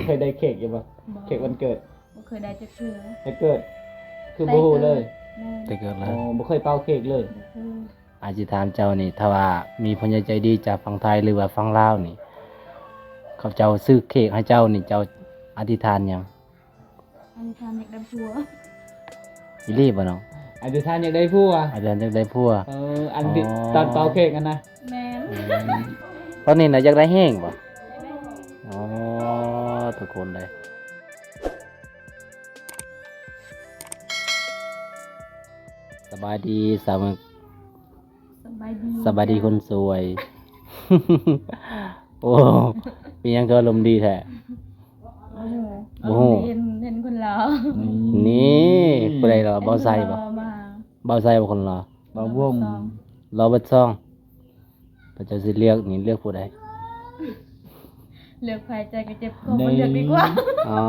ເຄີຍໄດ້ເຄັກຢູ່ບໍ່? ບໍ່ ເຄັກວັນເກີດ ບໍ່ເຄີຍໄດ້ຈັກເທື່ອ. ແຕ່ເກີດ ຄືບໍ່ຮູ້ເລີຍ? ແຕ່ເກີດ ແຕ່ເກີດເລີຍ. ອໍ ບໍ່ເຄີຍເປົ່າເຄັກເລີຍ? ບໍ່ເຄີຍ. ອາດຊິຖາມເຈົ້ານີ້ ຖ້າວ່າມີຜູ້ໃຫຍ່ໃຈດີຈາກຝັ່ງໄທ ຫຼືວ່າຝັ່ງລາວນີ້ ເຂົາເຈົ້າຊື້ເຄັກໃຫ້ເຈົ້ານີ້ ເຈົ້າອະທິຖານຫຍັງ? ອະທິຖານຢາກໄດ້ຜົວ. ອີ່ຫຼີບໍ່ນ້ອງ? ອະທິຖານຢາກໄດ້ຜົວ. ອະທິຖານຢາກໄດ້ຜົວ. ເອີ ອັນທີ່ ອໍ ຕອນເປົ່າເຄັກຫັ້ນນະ? ແມ່ນ. ອືມ ຕອນນີ້ນະຢາກໄດ້ແຮງບໍ່? ຢາກໄດ້ແຮງ. ອໍ ທຸກຄົນເດ້. ສະບາຍດີສາວເໝິກ. ສະບາຍດີ ສະບາຍດີຄົນສວຍ. ໂອ້ ເປັນຫຍັງຄືອາລົມດີແທ້? ບໍ່ຮູ້ ບໍ່ຮູ້ ອາລົມດີເຫັນ ເຫັນຄົນຫຼໍ່. ນີ້ ນີ້ ຜູ້ໃດຫຼໍ່? ເຫັນຄົນຫຼໍ່ມາ. ບ່າວໄຊບໍ່? ບ່າວໄຊບໍ່ຄົນຫຼໍ່? ບ່າວວົງ. ຫຼໍ່ເບິດຊ່ອງ. ພະເຈົ້າຊິເລືອກນີ້ ເລືອກຜູ້ໃດ? ເລືອກໃຜ ໃຈກໍເຈັບຄໍ ບໍ່ເລືອກດີກວ່າ. ອໍ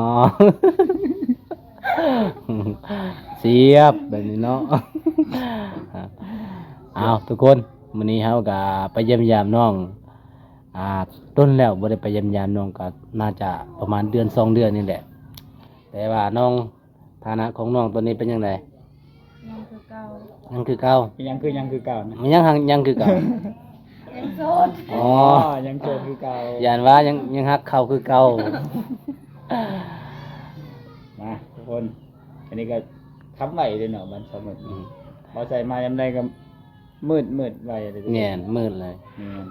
ສຽບແບບນີ້ເນາະ. ອ້າວ ທຸກຄົນ ມື້ນີ້ເຮົາກະໄປຢ້ຽມຢາມນ້ອງ ອ່າ ດົນແລ້ວບໍ່ໄດ້ໄປຢ້ຽມຢາມນ້ອງ ກໍໜ້າຈະປະມານເດືອນສອງເດືອນນີ້ແຫຼະ. ແຕ່ວ່ານ້ອງ ຖານະຂອງນ້ອງຕອນນີ້ເປັນຈັ່ງໃດ? ຍັງຄືເກົ່າ. ຍັງຄືເກົ່າ. ຍັງຄື ຍັງຄືເກົ່ານະ? ຍັງ ຍັງຄືເກົ່າ. ຍັງໂສດ. ອໍ ອໍ ຍັງໂສດຄືເກົ່າ. ຢ້ານວ່າຍັງ ຍັງຮັກເຂົາຄືເກົ່າ. ມາທຸກຄົນ ອັນນີ້ກໍຄ່ຳໄວເດ້ເນາະ ບ້ານສາວເໝິກ. ອືມ ບໍ່ໃສ່ມາຍາມໃດກໍມືດ ມືດໄວເດ້. ແມ່ນ ມືດເລີຍ. ແມ່ນ.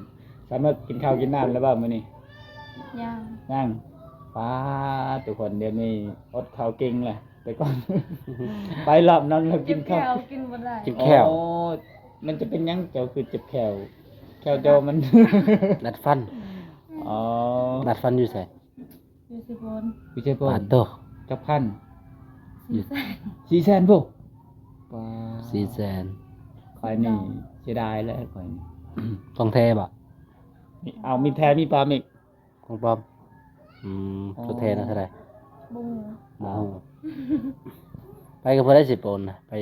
ສາວເໝິກກິນເຂົ້າກິນນ້ຳແລ້ວບໍ່ມື້ນີ້? ຍັງ. ຍັງ. ປາດ ທຸກຄົນ ດຽວນີ້ອົດເຂົ້າເກັ່ງແຫຼະ. ແຕ່ກ່ອນໄປລອບນັ້ນແລ້ວກິນເຂົ້າ ກິນແຂ້ວ ກິນບໍ່ໄດ້ ກິນແຂ້ວ. ອໍ ມັນຈະເປັນຫຍັງ ເຈົ້າຄືເຈັບແຂ້ວ? ແຂ້ວເຈົ້າມັນດັດຟັນ. ອໍ ດັດຟັນຢູ່ໃສ? ຢູ່ໄຊໂປນ. ຢູ່ໄຊໂປນ. ປາດໂທ້ ຈັກພັນ? ສີ່ແສນ. ສີ່ແສນພຸ້ນ. ປາດ ສີ່ແສນ. ຂ້ອຍນີ້ເສຍດາຍແຫຼະ ຂ້ອຍນີ້. ຂອງແທ້ບໍ່? ເອົາ ມີແທ້ມີປອມອີກ. ຂອງປອມ. ອືມ ອໍ ຕົວແທນນະເທົ່າໃດ? ບໍ່ຮູ້. ບໍ່ຮູ້. ອໍ ໄປກັບຜູ້ໃດໄຊໂປນນະ? ໄປ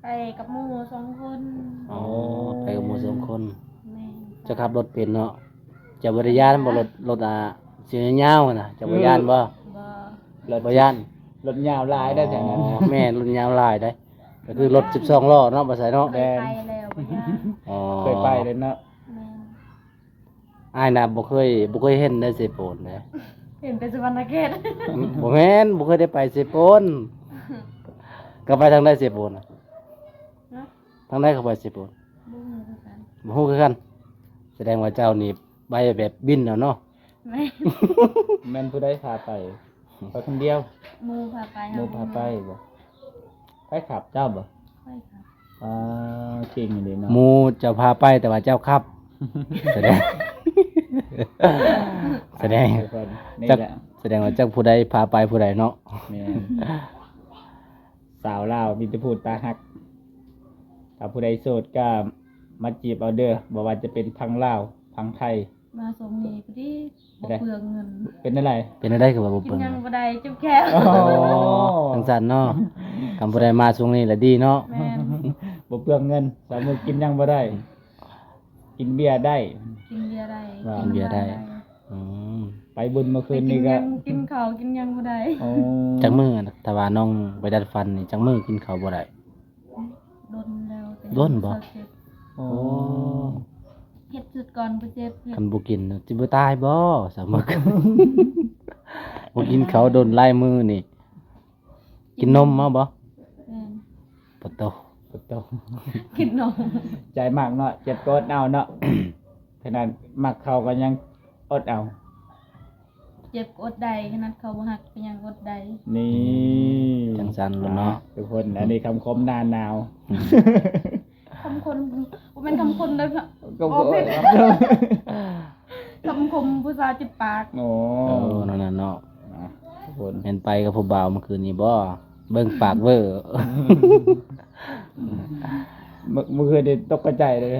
ໄປກັບໝູ່ສອງຄົນ. ອໍ ອໍ ໄປກັບໝູ່ສອງຄົນ. ແມ່ນ. ເຈົ້າຂັບລົດເປັນເນາະ? ເຈົ້າບໍ່ໄດ້ຢ້ານບໍ່ ລົດ ລົດ ອ່າ ສີຍາວໆນະ ເຈົ້າບໍ່ຢ້ານບໍ່? ບໍ່. ລົດ ບໍ່ຢ້ານ. ລົດຍາວຫຼາຍໄດ໋ແຖວນັ້ນ. ອໍ ແມ່ນ ລົດຍາວຫຼາຍໄດ໋. ກໍຄືລົດສິບສອງລໍ້ເນາະ ບໍ່ໃສ່ເນາະ. ເຄີຍໄປແລ້ວ ບໍ່ຢ້ານ. ອໍ ເຄີຍໄປແລ້ວເນາະ. ແມ່ນ. ອ້າຍນະບໍ່ເຄີຍ ບໍ່ເຄີຍເຫັນໄດ໋ເຊໂປນເດ້. ເຫັນແຕ່ສະຫວັນນະເຂດ. ບໍ່ແມ່ນ ບໍ່ເຄີຍໄດ້ໄປເຊໂປນ. ກໍໄປທາງໃດເຊໂປນນະ? ຮະ? ທາງໃດເຂົ້າໄປເຊໂປນ? ບໍ່ຮູ້ຄືກັນ. ບໍ່ຮູ້ຄືກັນ. ສະແດງວ່າເຈົ້ານີ້ໄປແບບບິນເອົາເນາະ. ແມ່ນ. ແມ່ນຜູ້ໃດພາໄປ? ໄປຄົນດຽວ? ໝູ່ພາໄປ. ໝູ່ພາໄປບໍ່? ໃຜຂັບ ເຈົ້າບໍ່? ຂ້ອຍຂັບ. ອ່າ ເກັ່ງອີ່ຫຼີເນາະ. ໝູ່ເຈົ້າພາໄປ ແຕ່ວ່າເຈົ້າຂັບ. ສະແດງ ສະແດງ ອ່າ ທຸກຄົນ ນີ້ແຫຼະ ຈັກ ສະແດງວ່າຈັກຜູ້ໃດພາໄປຜູ້ໃດເນາະ. ແມ່ນ. ສາວລາວມີແຕ່ຜູ້ຕາຮັກ. ຖ້າຜູ້ໃດໂສດກໍມາຈີບເອົາເດີ ບໍ່ວ່າຈະເປັນຝັ່ງລາວ ຝັ່ງໄທ. ມາຊ່ວງນີ້ພໍດີ ບໍ່ເປືອງເງິນ. ເປັນແນວໃດ? ເປັນແນວໃດຄືວ່າບໍ່ເປືອງເງິນ? ກິນຫຍັງບໍ່ໄດ້ ເຈັບແຂ້ວ. ອໍ ຈັ່ງຊັ້ນເນາະ. ຄັນຜູ້ໃດມາຊ່ວງນີ້ລະດີເນາະ. ແມ່ນ. ບໍ່ເປືອງເງິນ ສາວເໝິກກິນຫຍັງບໍ່ໄດ້. ກິນເບຍໄດ້. ກິນເບຍໄດ້. ກິນເບຍໄດ້. ອືມ ໄປບຸນເມື່ອຄືນນີ້ກໍ ກິນເຂົ້າກິນຫຍັງບໍ່ໄດ້. ອໍ ຈັກມື້ ຖ້າວ່ານ້ອງໄປດັດຟັນນີ້ ຈັກມື້ກິນເຂົ້າບໍ່ໄດ້? ດົນແລ້ວ. ດົນບໍ່? ອໍ ເຮັດຈຸດກ່ອນບໍ່ເຈັບ. ຄັນບໍ່ກິນຊິບໍ່ຕາຍບໍ່ ສາວເໝິກ? ບໍ່ກິນເຂົ້າດົນຫຼາຍມື້ນີ້ ກິນນົມມາບໍ່? ແມ່ນ. ປະໂຕ ປະໂຕ ກິນນົມ. ໃຈມັກເນາະ ເຈັບກໍອົດເອົາເນາະ. ຂະໜາດມັກເຂົາກໍຍັງອົດເອົາ. ເຈັບກໍອົດໄດ້ ຂະໜາດເຂົາບໍ່ຮັກກໍຍັງອົດໄດ້. ນີ້ ອືມ ຈັ່ງຊັ້ນແຫຼະເນາະ ອ່າ ທຸກຄົນ. ອັນນີ້ຄຳຄົມໜ້າໜາວ. ຄຳຄົມ ບໍ່ແມ່ນຄຳຄົນເດີ ກໍບໍ່ ຄຳຄົມຜູ້ສາວເຈັບປາກ. ໂອ້ ເອີ ນັ້ນນະເນາະ. ອ່າ ທຸກຄົນ ແມ່ນໄປກັບຜູ້ບ່າວມື້ຄືນນີ້ບໍ່? ເບິ່ງປາກເວີ. ມື້ ມື້ຄືນນີ້ຕົກກະໃຈເລີຍ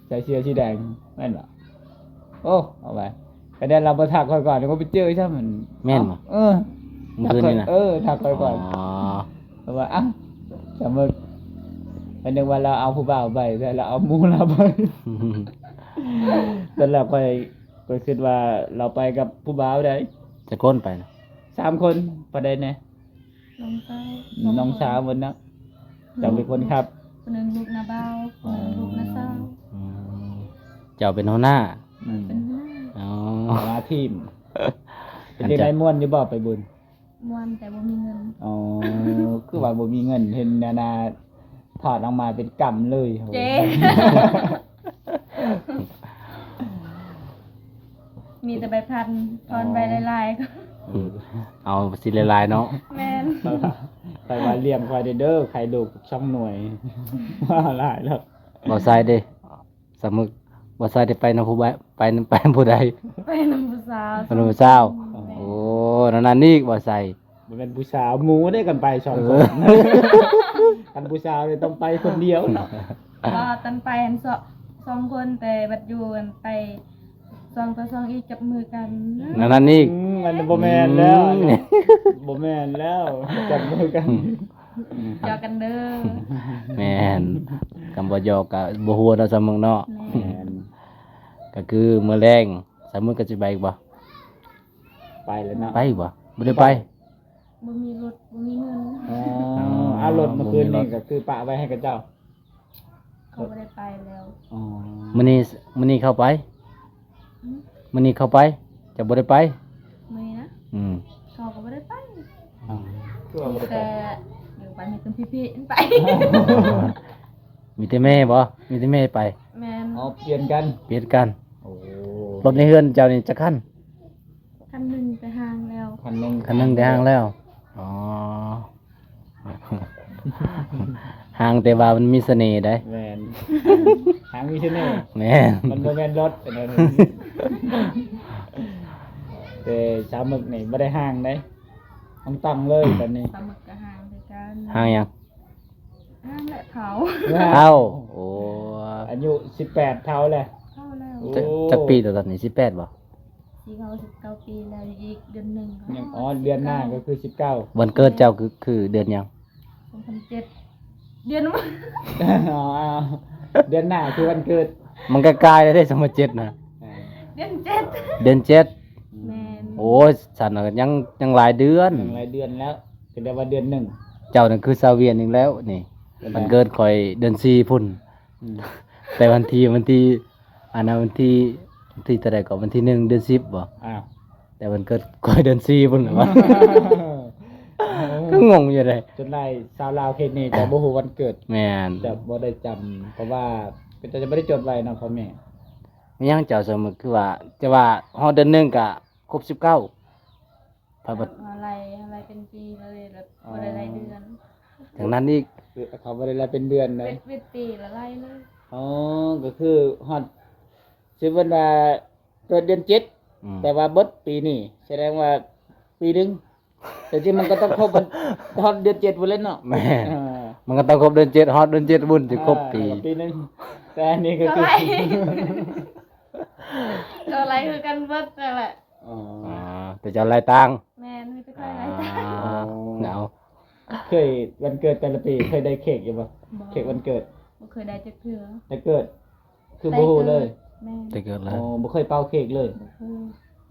ໃສ່ເສື້ອສີແດງ ແມ່ນບໍ່? ໂອ້ ເອົາໄປ ກະແດນລາວບໍ່ທັກຂ້ອຍກ່ອນ ກໍໄປເຈີຊ້ຳ. ແມ່ນບໍ່? ເອີ ມື້ຄືນນີ້ນະ. ເອີ ທັກຂ້ອຍກ່ອນ. ອໍ ເພາະວ່າ ອ້າວ ສາວເໝິກ ຂ້ອຍນຶກວ່າລາວເອົາຜູ້ບ່າວໄປ ແຕ່ລາວເອົາໝູ່ລາວໄປ. ຕອນແລກຂ້ອຍ ຂ້ອຍຄິດວ່າລາວໄປກັບຜູ້ບ່າວໃດ໋. ຈັກຄົນໄປນະ? ສາມຄົນ. ຜູ້ໃດແດ່? ນ້ອງຊາຍ ນ້ອງສາວເພິ່ນເນາະ. ເຈົ້າເປັນຄົນຂັບ? ຜູ້ໜຶ່ງລູກນ້າບ່າວ ຜູ້ໜຶ່ງລູກນ້າສາວ. ອໍ ເຈົ້າເປັນຫົວໜ້າ? ອືມ ເປັນຫົວໜ້າ. ອໍ ຫົວໜ້າທີມ. ເປັນຈັ່ງໃດ ມ່ວນຢູ່ບໍ່ໄປບຸນ? ມ່ວນແຕ່ບໍ່ມີເງິນ. ອໍ ຄືວ່າບໍ່ມີເງິນ ເຫັນອັນນ່າ ຖອດອອກມາເປັນກຳເລີຍ. ເຈ້ ມີແຕ່ໃບພັນ ທອນໃບຫຼາຍໆ. ເອີ ເອົາຊິຫຼາຍໆເນາະ. ແມ່ນ. ຂ້ອຍວ່າລ້ຽງຂ້ອຍເດີ ໄຂ່ລູກສອງໜ່ວຍ ວ່າຫຼາຍແລ້ວ. ບໍ່ໃສ່ເດ້. ສາວມຶກ ບໍ່ໃສ່ໄດ້ໄປນຳຜູ້ໃດ ໄປນຳ ໄປນຳຜູ້ໃດ? ໄປນຳຜູ້ສາວ. ໄປນຳຜູ້ສາວ. ແມ່ນ. ໂອ້ ນັ້ນໆ ນີ້ບໍ່ໃສ່ ບໍ່ແມ່ນຜູ້ສາວ ໝູ່ເດ້ ກັນໄປສອງຄົນ. ເອີ ຄັນຜູ້ສາວນີ້ຕ້ອງໄປຄົນດຽວເນາະ. ບໍ່ ຕອນໄປຫັ້ນສອງ ສອງຄົນ ແຕ່ບັດຢູ່ຫັ້ນໄປສອງຕໍ່ສອງອີກ ຈັບມືກັນ. ນັ້ນໆ ນີ້. ອືມ ມັນບໍ່ແມ່ນແລ້ວ ອືມ ອັນນີ້ບໍ່ແມ່ນແລ້ວ ຈັບມືກັນ. ຫຍອກກັນເດີ. ແມ່ນ. ຄຳວ່າຫຍອກກະບໍ່ຮູ້ເນາະ ສາວມຶກເນາະ. ແມ່ນ. ກະຄືມື້ແລງ ສາວມຶກກະຊິໄປອີກບໍ່? ໄປແລ້ວເນາະ. ໄປບໍ່? ບໍ່ໄດ້ໄປ. ບໍ່ມີລົດ ບໍ່ມີເງິນ. ອໍ ອາ ລົດມື້ຄືນນີ້ກະຄືປະໄວ້ໃຫ້ເຂົາເຈົ້າ. ເຂົາບໍ່ໄດ້ໄປແລ້ວ. ອໍ ມື້ນີ້ ມື້ນີ້ເຂົາໄປ? ອືມ ມື້ນີ້ເຂົາໄປ ເຈົ້າບໍ່ໄດ້ໄປ? ມື້ນີ້ນະ? ອືມ ເຂົາກະບໍ່ໄດ້ໄປ. ອ້າວ ຄືວ່າບໍ່ໄດ້ໄປ? ມີແຕ່ ເດີນໄປ ມີແຕ່ພີ່ໆໄປ. ມີແຕ່ແມ່ບໍ່? ມີແຕ່ແມ່ໄປ. ແມ່ນ. ອໍ ປ່ຽນກັນ. ປ່ຽນກັນ. ໂອ້ ລົດໃນເຮືອນເຈົ້ານີ້ຈັກຄັນ? ຄັນໜຶ່ງແຕ່ຮ່າງແລ້ວ. ຄັນໜຶ່ງ ຄັນໜຶ່ງແຕ່ຮ່າງແລ້ວ. ອໍ ຮ່າງແຕ່ວ່າມັນມີສະເໜ່ໄດ໋. ແມ່ນ. ຮ່າງມີສະເໜ່. ແມ່ນ. ມັນບໍ່ແມ່ນລົດ ແຕ່ສາວມຶກນີ້ບໍ່ໄດ້ຮ່າງໄດ໋ ຕ້ອງຕັ້ງເລີຍຕອນນີ້. ສາວມຶກກະຮ່າງຄືກັນ. ຮ່າງຫຍັງ? ຫັ້ນແຫຼະ ເຖົ້າ. ເຖົ້າ. ໂອ້ ອາຍຸສິບແປດ ເຖົ້າແລ້ວ. ເຖົ້າແລ້ວ. ໂອ້ ຈັກ ຈັກປີແລ້ວຕອນນີ້? ສິບແປດບໍ່? ສິເຂົ້າສິບເກົ້າປີແລ້ວ ອີກເດືອນໜຶ່ງກໍ ຍັງ ອໍ ເດືອນໜ້າກໍຄືສິບເກົ້າ. ວັນເກີດເຈົ້າຄື ຄືເດືອນຫຍັງ? ສອງພັນເຈັດ ເດືອນ ອໍ ເດືອນໜ້າຄືວັນເກີດ. ມັນກະກາຍແລ້ວເດ້ ສອງພັນເຈັດນະ. ເອີ ເດືອນເຈັດ. ເດືອນເຈັດ. ແມ່ນ. ໂອ້ຍ ຊັ້ນນະ ຍັງ ຍັງຫຼາຍເດືອນ. ຍັງຫຼາຍເດືອນແລ້ວ. ກໍໄດ້ວ່າເດືອນໜຶ່ງ. ເຈົ້ານັ້ນຄືຊາວວຽນອີກແລ້ວນີ້. ເປັນຫຍັງ? ວັນເກີດຂ້ອຍເດືອນສີ່ພຸ້ນ. ອືມ ແຕ່ວັນທີ ວັນທີ ອັນນັ້ນວັນທີ ວັນທີເທົ່າໃດກໍ ວັນທີໜຶ່ງ ເດືອນສິບບໍ່? ອ້າວ ແຕ່ວັນເກີດຂ້ອຍເດືອນສີ່ພຸ້ນຫວາ. ກໍງົງຢູ່ເດ້. ຈົນໄດ້ຊາວລາວເຂດນີ້ຈະບໍ່ຮູ້ວັນເກີດ. ແມ່ນ. ຈະບໍ່ໄດ້ຈຳ ເພາະວ່າເຂົາເຈົ້າຈະບໍ່ໄດ້ຈົດໄວ້ເນາະ ພໍ່ແມ່. ມີຫຍັງເຈົ້າ ສົມມຸດຄືວ່າ ຈະວ່າຮອດເດືອນໜຶ່ງກະຄົບສິບເກົ້າ. ພະບັດ ເຮົາໄລ່ ເຮົາໄລ່ເປັນປີເລີຍ ແບບ ອໍ ບໍ່ໄດ້ໄລ່ເດືອນ. ຈັ່ງນັ້ນອີກ. ເຂົາບໍ່ໄດ້ໄລ່ເປັນເດືອນເນາະ. ເປັນ ເປັນປີລະໄລ່ເລີຍ. ອໍ ກໍຄືຮອດ ສົມມຸດວ່າເກີດເດືອນເຈັດ ອືມ ແຕ່ວ່າເບິດປີນີ້ ສະແດງວ່າປີໜຶ່ງ. ແຕ່ຈິງມັນກໍຕ້ອງຄົບ ຮອດເດືອນເຈັດພຸ້ນແຫຼະເນາະ. ແມ່ນ. ເອີ ມັນກໍຕ້ອງຄົບເດືອນເຈັດ ຮອດເດືອນເຈັດພຸ້ນ ຊິຄົບປີ ເອີ ປີໜຶ່ງ. ແຕ່ອັນນີ້ກໍຄື ກໍໄລ່ ກໍໄລ່ຄືກັນເບິດນັ້ນແຫຼະ. ອໍ ອໍ ແຕ່ເຈົ້າໄລ່ຕ່າງ. ແມ່ນ ມີແຕ່ຂ້ອຍໄລ່ຕ່າງ. ອໍ ເອົາ ເຄີຍ ວັນເກີດແຕ່ລະປີເຄີຍໄດ້ເຄ້ກຢູ່ບໍ່? ບໍ່ ເຄ້ກວັນເກີດ ບໍ່ເຄີຍໄດ້ຈັກເທື່ອ. ແຕ່ເກີດ ຄືບໍ່ຮູ້ເລີຍ. ແມ່ນ. ແຕ່ເກີດເລີຍ. ອໍ ບໍ່ເຄີຍເປົ່າເຄ້ກເລີຍ. ບໍ່ເຄີຍ.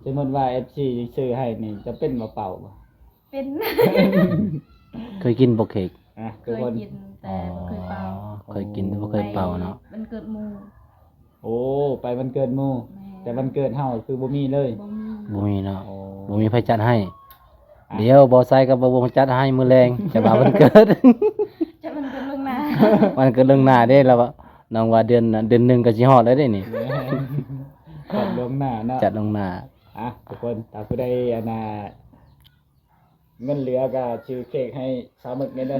ສົມມຸດວ່າເອັຟຊີຊື້ໃຫ້ນີ້ ຈະເປັນບໍ່ເປົ່າບໍ່? ເປັນ. ເຄີຍກິນບໍ່ເຄ້ກ? ອ່ະ ເຄີຍກິນ ແຕ່ບໍ່ເຄີຍເປົ່າ. ອໍ ເຄີຍກິນແຕ່ບໍ່ເຄີຍເປົ່າເນາະ. ໄປວັນເກີດໝູ່. ໂອ້ ໄປວັນເກີດໝູ່. ແມ່ນ. ແຕ່ວັນເກີດເຮົາຄືບໍ່ມີເລີຍ. ບໍ່ມີ. ບໍ່ມີເນາະ. ໂອ້ ບໍ່ມີໃຜຈັດໃຫ້. ອ່ະ ດຽວບໍ່ໃສ່ກັບບໍ່ວົງຈັດໃຫ້ມື້ແລງ ຈະວ່າວັນເກີດ. ຈັດວັນເກີດລ່ວງໜ້າ. ວັນເກີດລ່ວງໜ້າເດ້ ລາວວ່າ ນ້ອງວ່າເດືອນ ເດືອນໜຶ່ງກໍຊິຮອດແລ້ວເດ້ນີ້. ແມ່ນ. ຈັດລ່ວງໜ້າເນາະ. ຈັດລ່ວງໜ້າ. ອ່ະ ທຸກຄົນ ຖ້າຜູ້ໃດ ອັນນ່າ ເງິນເຫຼືອກໍຊື້ເຄ້ກໃຫ້ສາວມຶກແດ່ເດີ.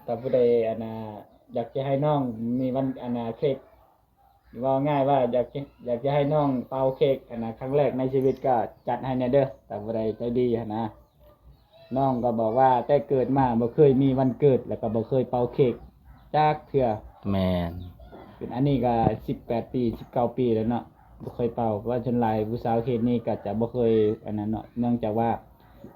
ຖ້າຜູ້ໃດ ອັນນ່າ ຢາກຈະໃຫ້ນ້ອງມີວັນ ອັນນ່າ ເຄ້ກ ເວົ້າງ່າຍວ່າຢາກຈະ ຢາກຈະໃຫ້ນ້ອງເປົ່າເຄ້ກ ອັນນ່າ ຄັ້ງແລກໃນຊີວິດ ກໍຈັດໃຫ້ແດ່ເດີ. ຖ້າຜູ້ໃດໃຈດີຫັ້ນນະ. ນ້ອງກໍບອກວ່າແຕ່ເກີດມາບໍ່ເຄີຍມີວັນເກີດ ແລ້ວກໍບໍ່ເຄີຍເປົ່າເຄ້ກຈັກເທື່ອ. ແມ່ນ. ເປັນ ອັນນີ້ກໍສິບແປດປີ ສິບເກົ້າປີແລ້ວເນາະ ບໍ່ເຄີຍເປົ່າ. ເພາະວ່າສ່ວນຫຼາຍຜູ້ສາວເຂດນີ້ກໍຈະບໍ່ເຄີຍ ອັນນັ້ນເນາະ ເນື່ອງຈາກວ່າ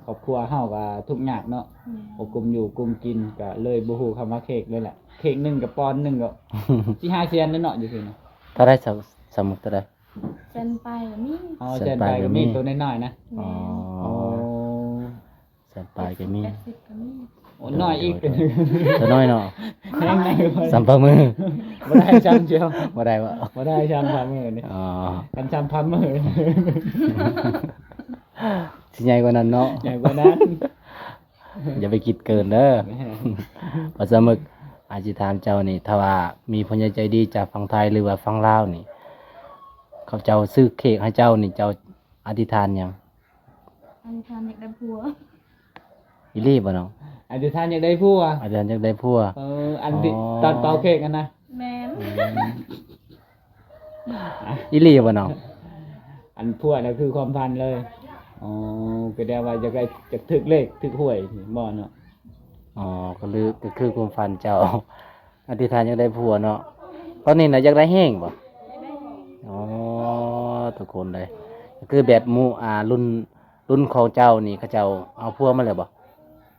ຄອບຄົວເຮົາກໍທຸກຍາກເນາະ. ແມ່ນ. ບໍ່ກຸ້ມຢູ່ກຸ້ມກິນ ກໍເລີຍບໍ່ຮູ້ຄຳວ່າເຄ້ກເລີຍແຫຼະ. ເຄ້ກໜຶ່ງກໍປອນໜຶ່ງກໍ ສີ່ຫ້າແສນເລີຍເນາະ ຢູ່ພີ້ນະ. ເທົ່າໃດ ສາວ ສາວມຶກ ເທົ່າໃດ? ແສນປາຍກໍມີ. ອໍ ແສນປາຍກໍມີ ແສນປາຍກໍມີ ໂຕນ້ອຍໆນະ. ແມ່ນ. ອໍ ອໍ ແສນປາຍກໍມີ ແປດສິບກໍມີ. ໂອ້ ໂດຍ ນ້ອຍອີກ ໂດຍ ໂດຍ ໂຕນ້ອຍເນາະ. ແຮງໃຫຍ່ ສ່ຳຝ່າມື ບໍ່ໄດ້ສ່ຳດຽວ. ບໍ່ໄດ້ບໍ່? ບໍ່ໄດ້ສ່ຳຝ່າມືນີ້. ອໍ ຄັນສ່ຳຝ່າມື ຊິໃຫຍ່ກວ່ານັ້ນເນາະ. ໃຫຍ່ກວ່ານັ້ນ. ຢ່າໄປຄິດເກີນເດີ. ແມ່ນ. ບ່າວສາວໝຶກ ອາດຊິຖາມເຈົ້ານີ້ ຖ້າວ່າມີຜູ້ໃຫຍ່ໃຈດີຈາກຝັ່ງໄທ ຫຼືວ່າຝັ່ງລາວນີ້ ເຂົາເຈົ້າຊື້ເຄ້ກໃຫ້ເຈົ້ານີ້ ເຈົ້າອະທິຖານຫຍັງ? ອະທິຖານຢາກໄດ້ຜົວ. ອີ່ຫຼີບໍ່ນ້ອງ? ອະທິຖານຢາກໄດ້ຜົວ. ອະທິຖານຢາກໄດ້ຜົວ. ເອີ ອັນທີ່ ອໍ ຕອນເປົ່າເຄ້ກຫັ້ນນະ? ແມ່ນ. ອືມ ອີ່ຫຼີບໍ່ນ້ອງ? ອັນຜົວນະຄືຄວາມຝັນເລີຍ. ອໍ ກໍແປວ່າຢາກໄດ້ ຢາກຖືກເລກຖືກຫວຍນີ້ບໍ່ເນາະ? ອໍ ກໍຄື ກໍຄືຄວາມຝັນເຈົ້າ ອະທິຖານຢາກໄດ້ຜົວເນາະ. ຕອນນີ້ນະຢາກໄດ້ແຮງບໍ່? ຢາກໄດ້ແຮງ. ອໍ ທຸກຄົນເລີຍ ກໍຄືແບບໝູ່ ອ່າ ລຸ້ນ ລຸ້ນຂອງເຈົ້ານີ້ ເຂົາເຈົ້າເອົາຜົວມາແລ້ວບໍ່?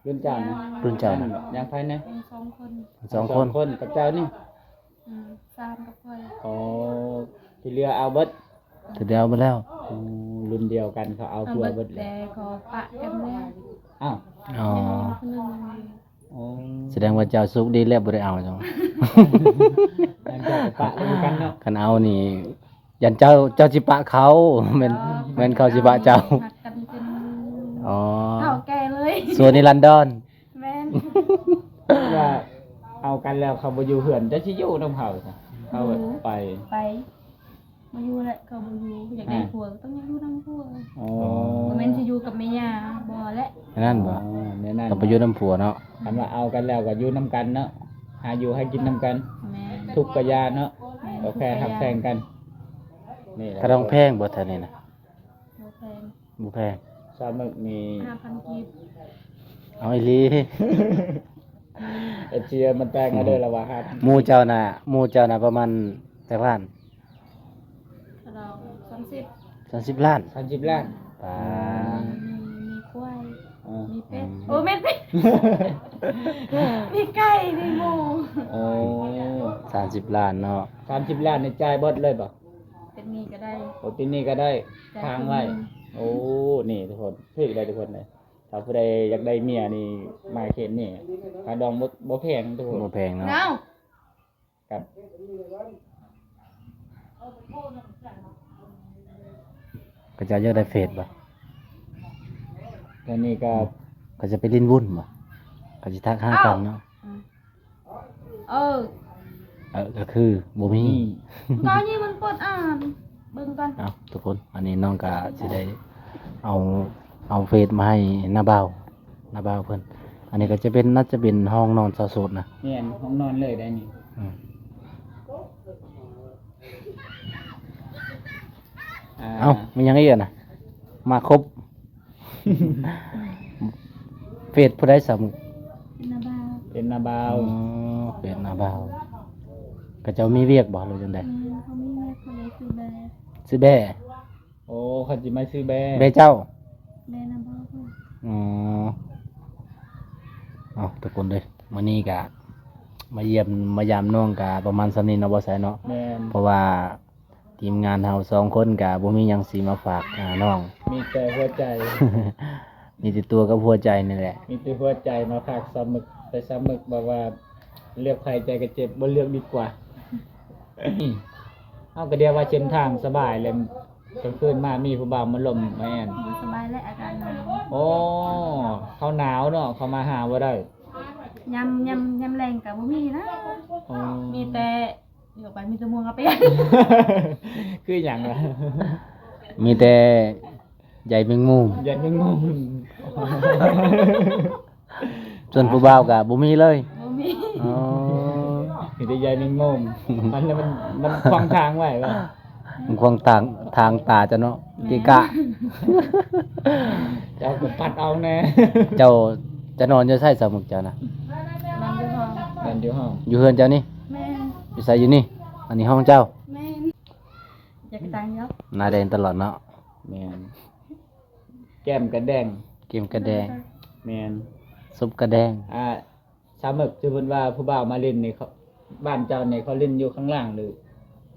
ລຸ້ນເຈົ້ານະ? ລຸ້ນເຈົ້ານະ? ຍັງ ຍັງໃຜແດ່? ຍັງສອງຄົນ. ສອງຄົນ. ສອງຄົນກັບເຈົ້ານີ້? ອືມ ສາມກັບຂ້ອຍ. ອໍ ທີ່ເຫຼືອເອົາເບິດ? ທີ່ເຫຼືອເອົາເບິດແລ້ວ. ອືມ ລຸ້ນດຽວກັນ ເຂົາເອົາຜົວເບິດແລ້ວ ແຕ່ຂໍປະກັນແລ້ວ. ອ້າວ. ອໍ ຍັງມີຄົນໜຶ່ງ. ອໍ ສະແດງວ່າເຈົ້າໂຊກດີແລ້ວບໍ່ໄດ້ເອົາ. ເຈົ້າກໍປະໄດ້ຄືກັນເນາະ. ຄັນເອົານີ້ ຢ້ານເຈົ້າ ເຈົ້າຊິປະເຂົາ ແມ່ນ ອໍ ແມ່ນເຂົາຊິປະເຈົ້າ. ຮັກກັນເປັນ ອໍ ເຖົ້າແກ່ເລີຍ ຊົ່ວນິລັນດອນ. ແມ່ນ. ວ່າເອົາກັນແລ້ວເຂົາບໍ່ຢູ່ເຮືອນ ເຈົ້າຊິຢູ່ນຳເຂົາຊະ? ເຂົາ ຢູ່ ໄປ ໄປ ບໍ່ຢູ່ແຫຼະ ເຂົາບໍ່ຢູ່. ຢາກໄດ້ ອ່າ ຜົວກໍຕ້ອງຢູ່ນຳຜົວ. ອໍ ບໍ່ແມ່ນຊິຢູ່ກັບແມ່ຍ່າ ບໍ່ແຫຼະ. ແນວນັ້ນບໍ່? ອໍ ແນວນັ້ນ ຕ້ອງໄປຢູ່ນຳຜົວເນາະ. ຄັນວ່າເອົາກັນແລ້ວກໍຢູ່ນຳກັນເນາະ ຫາຢູ່ຫາກິນນຳກັນ. ແມ່ນ. ທຸກກະຢ່າເນາະ. ແມ່ນ. ກໍແຄ່ຮັກແພງກັນ. ນີ້ແຫຼະ ຄ່າດອງແພງບໍ່ແຖວນີ້ນະ? ບໍ່ແພງ. ບໍ່ແພງ. ສາວໝຶກນີ້ ຫ້າພັນກີບ. ເອົາອີ່ຫຼີ. ເອັຟຊີ ມັນແຕກມາເດີລະວ່າ ຫ້າພັນ. ໝູ່ເຈົ້ານະ ໝູ່ເຈົ້ານະປະມານຈັກລ້ານ? ສາມສິບ. ສາມສິບລ້ານ. ສາມສິບລ້ານ. ປາ ມີ ມີຄວາຍ. ເອີ ມີເປັດ. ອືມ. ໂອ້ ແມ່ນເປັດ ມີໄກ່ ມີໝູ. ໂອ້ ສາມສິບລ້ານເນາະ. ສາມສິບລ້ານນີ້ຈ່າຍເບິດເລີຍບໍ່? ເປັນໜີ້ກໍໄດ້. ໂອ້ ເປັນໜີ້ກໍໄດ້. ຄ້າງໄວ້. ໂອ້ ນີ້ທຸກຄົນ ຖືກໄດ້ທຸກຄົນເລີຍ. ຖ້າຜູ້ໃດຢາກໄດ້ເມຍນີ້ ມາເຂດນີ້ ຄ່າດອງບໍ່ ບໍ່ແພງທຸກຄົນ. ບໍ່ແພງເນາະ. ກັບ ເຂົາເຈົ້າຢາກໄດ້ເຟສບໍ່? ຕອນນີ້ກໍ ເຂົາຈະໄປຫຼິ້ນວຸ້ນບໍ່? ເຂົາຊິທັກຫາກັນເນາະ. ເອີ ເອີ ກໍຄືບໍ່ມີ. ກໍນີ້ມັນເປີດອ່ານເບິ່ງກ່ອນ. ເອົາ ທຸກຄົນ ອັນນີ້ນ້ອງກໍຊິໄດ້ເອົາ ເອົາເຟສມາໃຫ້ນ້າບ່າວ ນ້າບ່າວເພິ່ນ. ອັນນີ້ກໍຈະເປັນ ໜ້າຈະເປັນຫ້ອງນອນສາວໂສດນະ. ແມ່ນ ຫ້ອງນອນເລີຍໄດ໋ນີ້. ອືມ. ອ່າ ເອົ້າ ມີຫຍັງອີກນະ? ມາຄົບ. ເຟສຜູ້ໃດສາວໝຶກ? ເປັນນ້າບ່າວ. ເປັນນ້າບ່າວ. ອໍ ເຟສນ້າບ່າວ. ເຂົາເຈົ້າມີວຽກບໍ່ ຫຼືຈັ່ງໃດ? ແມ່ນ ເຂົາມີວຽກ ເຂົາເລີຍຊື່ແບ. ຊື່ແບ. ໂອ້ ເຂົາຊິມາຊື່ແບ. ແບເຈົ້າ? ແບນ້າບ່າວ. ອໍ ເອົາ ທຸກຄົນເດີ ມື້ນີ້ກະມາຢ້ຽມມາຢາມນ້ອງກະປະມານສ່ຳນີ້ເນາະ ບໍ່ໃສເນາະ. ແມ່ນ. ເພາະວ່າ ທີມງານເຮົາສອງຄົນກະບໍ່ມີຫຍັງຊິມາຝາກ ອ່າ ນ້ອງ ມີແຕ່ຫົວໃຈ ມີແຕ່ຕົວກັບຫົວໃຈນີ້ແຫຼະ ມີແຕ່ຫົວໃຈມາຝາກສາວໝຶກ. ແຕ່ສາວໝຶກບອກວ່າ ເລືອກໃຜໃຈກໍເຈັບ ບໍ່ເລືອກດີກວ່າ. ເຮົາກໍດຽວວ່າເສັ້ນທາງສະບາຍແລ້ວ ກາງຄືນມາມີຜູ້ບ່າວມາລົມແມ່ນ ບໍ່ສະບາຍແຫຼະ ອາກາດໜາວ. ໂອ້ ເຂົາໜາວເນາະ ເຂົາມາຫາບໍ່ໄດ້. ຍາມ ຍາມ ຍາມແລງກໍບໍ່ມີນະ. ໂອ້ ມີແຕ່ ດຽວໄປມີແຕ່ໝວກກັບແປ້ງ ຄືຫຍັງລະ? ມີແຕ່ໃຍແມງມຸມ ໃຍແມງມຸມ. ສ່ວນຜູ້ບ່າວກະບໍ່ມີເລີຍ. ບໍ່ມີ. ອໍ ມີແຕ່ໃຍແມງມຸມ. ມັນ ມັນ ມັນຂວາງທາງໄວ້ບໍ່? ມັນຂວາງທາງ ທາງຕາເຈົ້າເນາະ. ແມ່ນ. ເກະກະ. ເຈົ້າກໍປັດເອົາແດ່. ເຈົ້າຈະນອນຢູ່ໃສສາວໝຶກເຈົ້ານະ? ນອນຢູ່ຫ້ອງ. ນອນຢູ່ຫ້ອງ. ຢູ່ເຮືອນເຈົ້ານີ້? ແມ່ນ. ຢູ່ໃສ? ຢູ່ນີ້. ອັນນີ້ຫ້ອງເຈົ້າ? ແມ່ນ. ຢາກໄປຕ່າງເນາະ. ໜ້າແດງຕະຫຼອດເນາະ. ແມ່ນ. ແກ້ມກະແດງ. ແກ້ມກະແດງ. ແມ່ນ. ສົບກະແດງ. ອ່າ ສາວໝຶກ ຄືເພິ່ນວ່າຜູ້ບ່າວມາຫຼິ້ນນີ້ ເຂົາ ບ້ານເຈົ້ານີ້ເຂົາຫຼິ້ນຢູ່ຂ້າງລ່າງ ຫຼື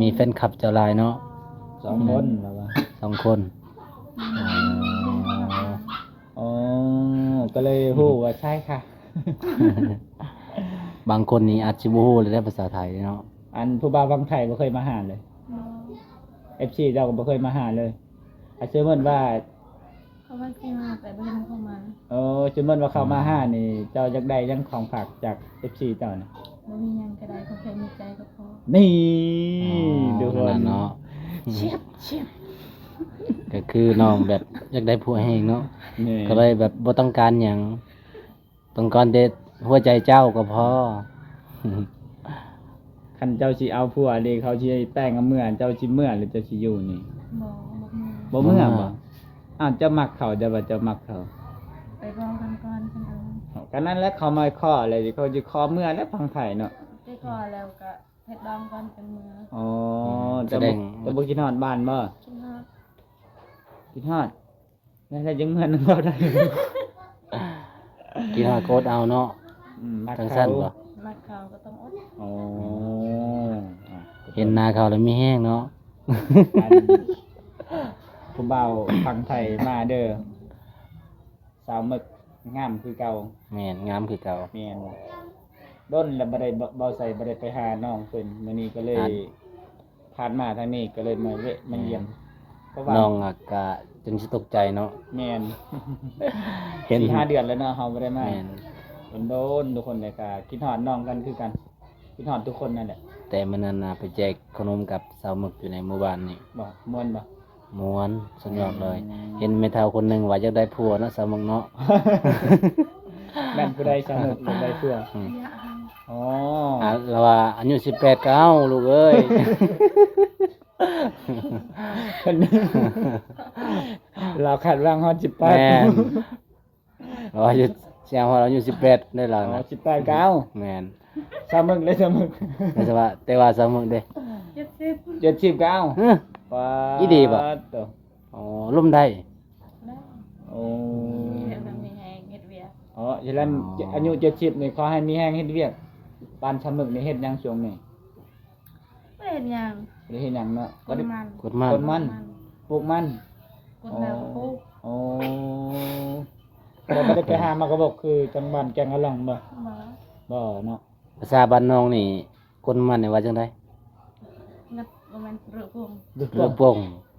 ມີແຟນຄລັບເຈົ້າຫຼາຍເນາະ? ສອງຄົນ ລາວວ່າ ສອງຄົນ. ອໍ ອໍ ກໍເລີຍຮູ້ວ່າໃຊ່ຄ່ະ. ບາງຄົນນີ້ອາດຊິບໍ່ຮູ້ເລີຍເດ້ພາສາໄທເນາະ. ອັນຜູ້ບ່າວຝັ່ງໄທບໍ່ເຄີຍມາຫາເລີຍ? ບໍ່. ເອັຟຊີເຈົ້າກໍບໍ່ເຄີຍມາຫາເລີຍ? ອາ ສົມມຸດວ່າ ເຂົາວ່າຊິມາ ແຕ່ບໍ່ເຫັນເຂົາມາ. ໂອ້ ສົມມຸດວ່າເຂົາມາຫານີ້ ເຈົ້າຢາກໄດ້ຫຍັງຂອງຝາກຈາກເອັຟຊີເຈົ້ານະ? ບໍ່ມີຫຍັງກໍໄດ້ ຂໍແຄ່ມີໃຈກໍພໍ. ນີ້ ອໍ ດູຄົນນັ້ນເນາະ ຊຽບ ຊຽບ. ກໍຄືນ້ອງແບບຢາກໄດ້ຜົວແຮງເນາະ. ແມ່ນ. ກໍເລີຍແບບບໍ່ຕ້ອງການຫຍັງ ຕ້ອງການແຕ່ຫົວໃຈເຈົ້າກໍພໍ. ຄັນເຈົ້າຊິເອົາຜົວເດ້ ເຂົາຊິແຕ່ງເອົາເມືອ ເຈົ້າຊິເມືອ ຫຼື ເຈົ້າຊິຢູ່ນີ້? ບໍ່ ບໍ່ເມືອ. ບໍ່ເມືອ ບໍ່ເມືອ ບໍ່? ອ້າວ ເຈົ້າມັກເຂົາ ເຈົ້າວ່າເຈົ້າມັກເຂົາ? ໄປເວົ້າກັນກ່ອນ ເພິ່ນເອົາ. ກໍນັ້ນແຫຼະ ເຂົາມາຂໍແລ້ວ ເຂົາຊິຂໍເມືອແລ້ວ ຝັ່ງໄທເນາະ. ໄປຂໍແລ້ວກໍເຮັດດອງກ່ອນ ຈັ່ງເມືອ. ອໍ ອືມ ເຈົ້າ ສະແດງ ບໍ່ ເຈົ້າບໍ່ຄິດຮອດບ້ານບໍ່? ຄິດຮອດ. ຄິດຮອດ ແລ້ວ ແລ້ວຈັ່ງເມືອນຳເຂົາໄດ້? ຄິດຮອດກໍອົດເອົາເນາະ. ອືມ ມັກ ຈັ່ງຊັ້ນບໍ່? ມັກເຂົາກໍຕ້ອງອົດ. ອໍ ອ່ະ ເຫັນໜ້າເຂົາແລ້ວມີແຮງເນາະ. ອັນ ຜູ້ບ່າວຝັ່ງໄທມາເດີ ສາວເມິກງາມຄືເກົ່າ. ແມ່ນ ງາມຄືເກົ່າ. ແມ່ນ ດົນແລ້ວບໍ່ໄດ້ ບໍ່ ບໍ່ໃສ່ ບໍ່ໄດ້ໄປຫານ້ອງເພິ່ນ ມື້ນີ້ກໍເລີຍ ອັນ ຜ່ານມາທາງນີ້ກໍເລີຍມາແວະມາຢ້ຽມ. ແມ່ນ ເພາະວ່ານ້ອງອະກະຈຶ່ງຊິຕົກໃຈເນາະ. ແມ່ນ ເຫັນ ສີ່ຫ້າເດືອນແລ້ວເນາະ ເຮົາບໍ່ໄດ້ມາ. ແມ່ນ ໂດນໆ ທຸກຄົນເລີຍ ກະຄິດຮອດນ້ອງກັນຄືກັນ ຄິດຮອດທຸກຄົນນັ້ນແຫຼະ. ແຕ່ມື້ນັ້ນນະ ໄປແຈກຂະໜົມກັບສາວເມິກຢູ່ໃນໝູ່ບ້ານນີ້. ບໍ່ ມ່ວນບໍ່? ມ່ວນ ສຸດຍອດເລີຍ. ອືມ ເຫັນແມ່ເຖົ້າຄົນໜຶ່ງວ່າຢາກໄດ້ຜົວເນາະ ສາວເມິກເນາະ. ແມ່ນຜູ້ໃດ ສາວເມິກຢາກໄດ້ຜົວ? ອືມ ອໍ ອ່າ ລາວວ່າອາຍຸສິບແປດກໍເອົາລູກເອີຍ. ລາວຄາດຫວັງຮອດສິບແປດ. ແມ່ນ ລາວວ່າຢູ່ ຊິເອົາຮອດອາຍຸສິບແປດໄດ້ລາວນະ. ອໍ ສິບແປດກໍເອົາ. ແມ່ນ ສາວເມິກເດ້ ສາວເມິກ ແຕ່ວ່າ ແຕ່ວ່າສາວເມິກເດ້ ເຈັດສິບ ເຈັດສິບກໍເອົາ. ຮະ ປາດ ອີ່ຫຼີບໍ່? ໂຕ ອໍ ລົມໄດ້. ໄດ້. ໂອ້ ມີແຮງ ມີແຮງເຮັດວຽກ. ອໍ ສະນັ້ນ ອໍ ອາຍຸເຈັດສິບນີ້ ຂໍໃຫ້ມີແຮງເຮັດວຽກ. ປານສາວເມິກນີ້ເຮັດຫຍັງຊ່ວງນີ້? ບໍ່ໄດ້ເຮັດຫຍັງ. ບໍ່ໄດ້ເຮັດຫຍັງເນາະ. ກົນມັນ ກົນມັນ ກົນມັນ ປູກມັນ ປູກມັນ. ອໍ ແລ້ວກໍປູກ. ອໍ ແຕ່ບໍ່ໄດ້ໄປຫາໝາກກະບົກຄືທາງບ້ານແກ້ງອະລ່ອງບໍ່? ບໍ່ ບໍ່ເນາະ. ພາສາບ້ານນ້ອງນີ້ ກົນມັນນີ້ວ່າຈັ່ງໃດ? ນັດ ບໍ່ແມ່ນ ເຣີໂປ່ງ ເຣີໂປ່ງ. ເຣີໂປ່ງ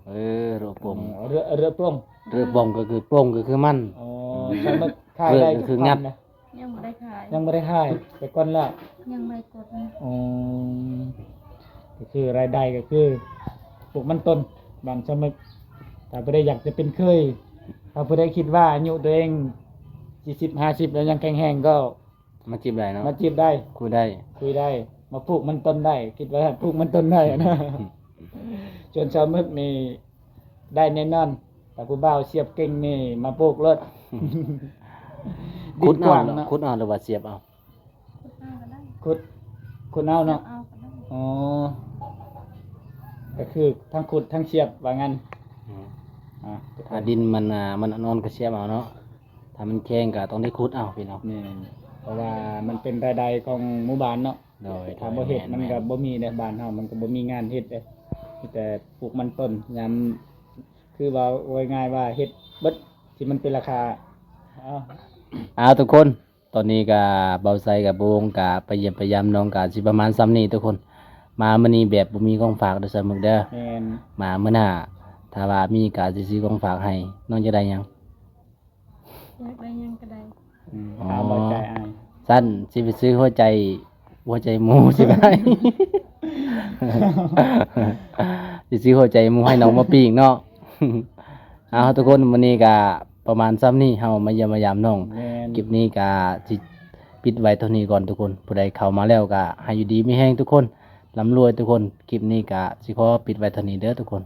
ເອີ ເຣີໂປ່ງ. ອໍ ເຣີ ເຣີໂປ່ງ ເຣີໂປ່ງກໍຄືໂປ່ງກໍຄືມັນ. ອໍ ອືມ ສາວເມິກຂາຍໄດ້ຈັກພັນນະ? ຍັງບໍ່ໄດ້ຂາຍ. ຍັງບໍ່ໄດ້ຂາຍ ໄປກ່ອນແລ້ວ? ຍັງບໍ່ໄດ້ກົນ. ອໍ ກໍຄືລາຍໄດ້ກໍຄືປູກມັນຕົ້ນ ບ້ານສາວເມິກ. ຖ້າຜູ້ໃດຢາກຈະເປັນເຂີຍ ຖ້າຜູ້ໃດຄິດວ່າອາຍຸຕົວເອງສີ່ສິບ ຫ້າສິບແລ້ວຍັງແຂງແຮງກໍ ມາຈີບໄດ້ເນາະ. ມາຈີບໄດ້ ຄຸຍໄດ້ ຄຸຍໄດ້ ມາປູກມັນຕົ້ນໄດ້. ຄິດວ່າປູກມັນຕົ້ນໄດ້ນະ. ສ່ວນສາວເມິກນີ້ໄດ້ແນ່ນອນ ຖ້າຜູ້ບ່າວສຽບເກັ່ງນີ້ມາປູກໂລດ. ດິນກວ້າງເນາະ. ຂຸດເອົາ ຂຸດເອົາ ຫຼືວ່າສຽບເອົາ? ຂຸດເອົາກໍໄດ້. ຂຸດ ຂຸດເອົາເນາະ. ສຽບເອົາກໍໄດ້. ອໍ ກໍຄືທັງຂຸດທັງສຽບວ່າຊັ້ນ. ອືມ ອ່າ ຖ້າດິນມັນ ອ່າ ມັນອ່ອນໆກໍສຽບເອົາເນາະ. ຖ້າມັນແຂງກໍຕ້ອງໄດ້ຂຸດເອົາພີ່ນ້ອງ. ແມ່ນ ເພາະວ່າມັນເປັນລາຍໄດ້ຂອງໝູ່ບ້ານເນາະ. ໂດຍ ຖ້າບໍ່ເຮັດ ໂດຍ ມັນກໍ ແມ່ນ ບໍ່ມີເດ້. ບ້ານເຮົາມັນກໍບໍ່ມີງານເຮັດເດ້ ມີແຕ່ປູກມັນຕົ້ນ ຍາມ ຄືວ່າ ເວົ້າງ່າຍໆວ່າເຮັດເບິດທີ່ມັນເປັນລາຄາ. ເອົາ ເອົາ ທຸກຄົນ ຕອນນີ້ກໍບ່າວໄຊກັບໂບງກໍໄປຢ້ຽມໄປຢາມນ້ອງກໍຊິປະມານສ່ຳນີ້ທຸກຄົນ. ມາມື້ນີ້ແບບບໍ່ມີຂອງຝາກເດີສາວເມິກເດີ. ແມ່ນ ມາມື້ໜ້າຖ້າວ່າມີກໍຊິຊື້ຂອງຝາກໃຫ້. ນ້ອງຢາກໄດ້ຫຍັງ? ຢາກໄດ້ຫຍັງກໍໄດ້. ອືມ ອໍ ຕາມເອົາໃຈອ້າຍ. ຊັ້ນຊິໄປຊື້ຫົວໃຈ ຫົວໃຈໝູຊິໄປ ຊິຊື້ຫົວໃຈໝູໃຫ້ນ້ອງມາປີ້ງເນາະ. ເອົາ ທຸກຄົນ ມື້ນີ້ກະປະມານສ່ຳນີ້ ເຮົາມາຢ້ຽມມາຢາມນ້ອງ. ແມ່ນ ຄລິບນີ້ກະຊິປິດໄວ້ເທົ່ານີ້ກ່ອນທຸກຄົນ. ຜູ້ໃດເຂົ້າມາແລ້ວກະໃຫ້ຢູ່ດີມີແຮງທຸກຄົນ ລ່ຳລວຍທຸກຄົນ. ຄລິບນີ້ກະຊິຂໍປິດໄວ້ເທົ່ານີ້ເດີທຸກຄົນ.